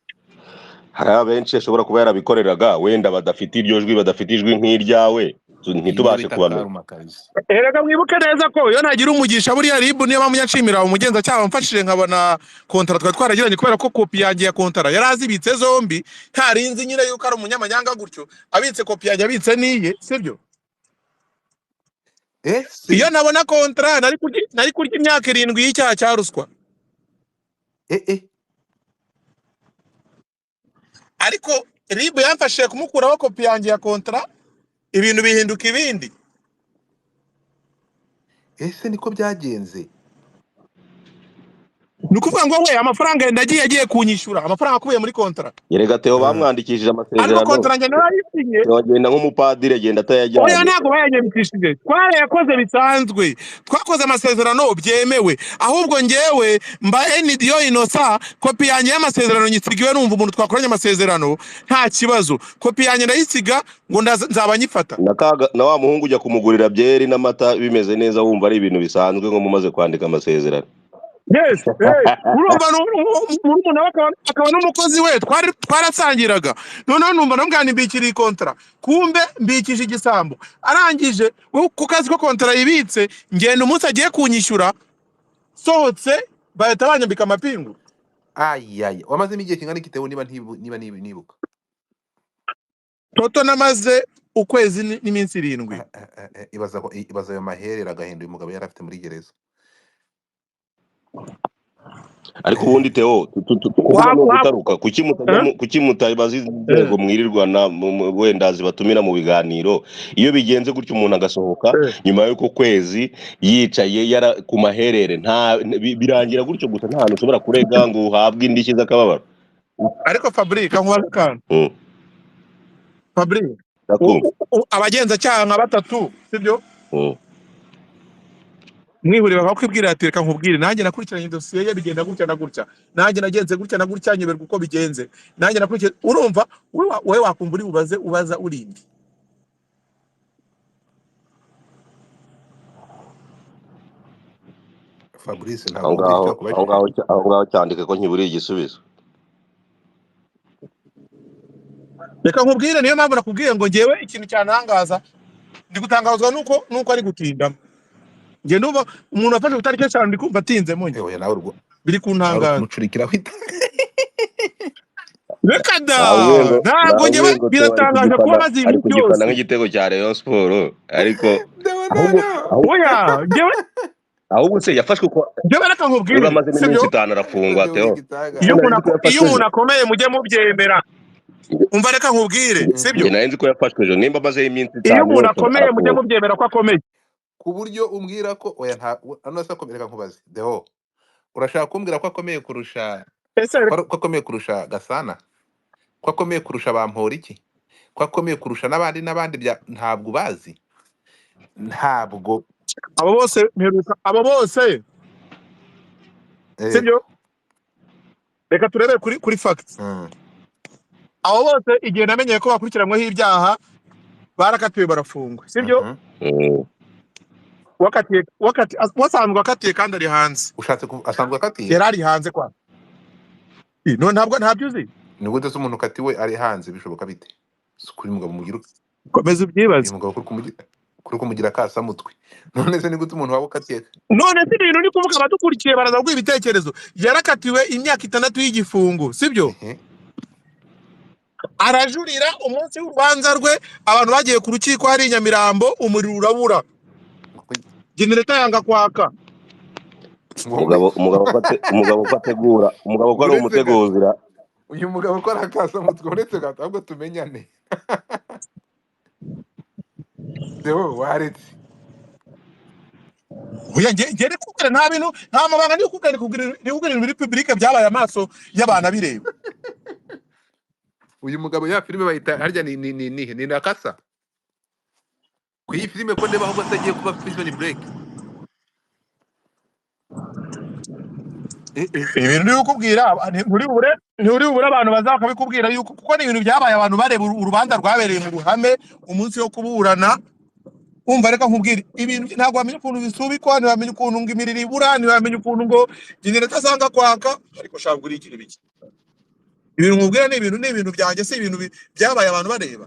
hari abenshi ashobora kuba yarabikoreraga wenda badafite iryo jwi, badafite ijwi nk'iryawe, Iyi niyo ntitubashe bita kubamenya. karuma kabisa. Erega mwibuke neza ko iyo ntagira umugisha buriya RIB niyo mpamvu nshimira umugenzacyaha wamfashije nkabona kontara twari twaragiranye, kubera ko kopi yanjye ya kontara yari azibitse zombi, ntarinzi nyine yuko ari umunyamanyanga gutyo, abitse kopi yanjye abitse niye, sibyo? Ese Iyo nabona kontara nari kurya imyaka 7 y'icyaha cya ruswa. eh Ariko RIB yamfashije kumukuraho kopi yanjye ya kontara, ibintu bihinduka ibindi. Ese niko byagenze? Ni ukuvuga ngo we amafaranga yenda agiye kunyishyura amafaranga akubiye muri kontara, Yerega Theo bamwandikishije ariko amasezerano, kontara njye narayisinye. Theo agenda nk'umupadiri agenda Oya, atayajyanye. ntabwo bayanyandikishije, twarayakoze bisanzwe, twakoze amasezerano byemewe. Ahubwo njyewe mba NDO inosa, kopi yanjye y'amasezerano nyisiga iwe, numva umuntu twakoranye amasezerano nta kibazo, kopi yanjye ndayisiga ngo nzaba nyifata. Na wa muhungu ujya kumugurira byeri n'amata bimeze neza, wumva ari ibintu bisanzwe nko mumaze kwandika amasezerano. Yes, hey, urumva murumuna we akaba n'umukozi we twarasangiraga. Noneho numva namubwira nti mbikira iyi kontara, kumbe mbikije igisambo. Arangije we ku kazi ko kontara yibitse, ngenda umunsi agiye kunyishyura sohotse bahita banyambika amapingu. Ayaya, wamazemo igihe kingana iki Theo, niba niba nibuka? Toto namaze ukwezi n'iminsi 7. Ibaza ibaza ayo maherere agahinda uyu mugabo yari afite muri gereza. Ariko ubundi Theo, kuvuga ni Waba ugutaruka. Kuki mutajya kuki mutabaza izi nzego mwirirwana wenda zibatumira mu biganiro? Iyo bigenze gutyo umuntu agasohoka nyuma y'uko kwezi yicaye yara ku maherere, nta birangira gutyo gusa, nta hantu ushobora kurega ngo uhabwe indishyi z'akababaro. Ariko Fabrice nkubaze akantu. Fabrice, Ndakumva. Abagenzacyaha nka batatu, sibyo? Mwihurira bakakwibwira ati reka nkubwire, nanjye nakurikiranye dosiye ye bigenda gutya na gutya, nanjye nagenze gutya na gutya, nyoberwa uko bigenze, nanjye nakurikiye. Urumva wowe wakumva uri bubaze ubaza urindi. Fabrice, Aho ntabwo wumva icyo ngaho aho akubajije. ngaho aho ngaho cyandike ko nkiburiye igisubizo. Reka nkubwire, niyo mpamvu nakubwiye ngo ngewe ikintu cyantangaza, ndi gutangazwa nuko ari gutindamo. Nge ndumva umuntu wafashe ku itariki 5 ndi kumva atinzemo njye. Oya, nawe Biri nawe uri kuntangaza. kumucurikiraho ita. Reka da, Nabwiye ngo ntabwo ngewe nabwiye ngo Theo ari biratangaje kuba kugifana, maze ari ibintu kugifana byose. nk'igitego cya Rayon Sport, ariko Ndabona ahubwo nawe. ahubwo Oya, ngewe ahubwo se yafashwe uko ngewe reka nkubwire, uramazemo sibyo? iminsi 5 arafungwa Ariko Theo uri Theo. igitangaza. Iyo Nari umuntu nzi ko iyo yafashwe umuntu ejo. akomeye mujye mubyemera. Umva reka nkubwire, sibyo? Njye nari nzi ko yafashwe ejo, nimba amazeho iminsi Iyo 5 umuntu yose akomeye mujye arafungwa. mubyemera ko akomeye. Ku buryo umbwira ko oya nta ano se akomeye, reka nkubaze Theo, urashaka kumbwira ko akomeye kurusha Ese ko akomeye kurusha Gasana, ko akomeye kurusha Bamporiki, ko akomeye kurusha n'abandi n'abandi ntabwo ubazi, ntabwo abo bose mperuka, abo bose sibyo? Reka turebe kuri facts. Abo bose igihe namenyeye ko bakurikiranyweho ibyaha barakatiwe barafungwa, sibyo? Wakatiye wasanzwe akatiye kandi ari hanze. Ushatse asanzwe akatiye? Yari ari hanze kwa. No ntabwo ntabyo uzi. Ni gute se umuntu ukatiwe ari hanze bishoboka bite? Si kuri mugabo mugira Komeza ubyibaze. uyu mugabo kuri kumugira kasamutwe. None se ni gute umuntu waba ukatiye? None se ibintu ni kuvuga abadukurikiye baraza guha ibitekerezo. Yarakatiwe imyaka 6 y'igifungo, sibyo? Arajurira umunsi w'urubanza rwe, abantu bagiye ku rukiko hari i Nyamirambo, umuriro urabura. Genereta yanga kwaka. Umugabo ko ategura, umugabo ko ari Uretse gato. umuteguzira. Uyu mugabo ko ari akasamutwe, uretse gato ahubwo tumenyane. Theo waretse. Oya, nge ndikubwira nta bintu, nta mabanga ndikubwira, ndikubwira ibintu biri public byabaye amaso y'abantu abireba. Uyu mugabo ya filime bayita harya ni Nakasa. Ku iyi filime ko ndeba ahubwo atagiye kuba Prison Break. Ibintu ndi kukubwira, nturi bubure abantu baza bakabikubwira yuko, kuko ni ibintu byabaye abantu bareba urubanza rwabereye mu ruhame umunsi wo kuburana. Umva reka nkubwire, ibintu ntabwo wamenya ukuntu bisubikwa, ntiwamenya ukuntu ngo imiriro ibura, ntiwamenya ukuntu ngo genereta asanga kwaka, ariko shabwo urikira ibiki. Ibintu nkubwira ni ibintu byanjye, si ibintu byabaye abantu bareba.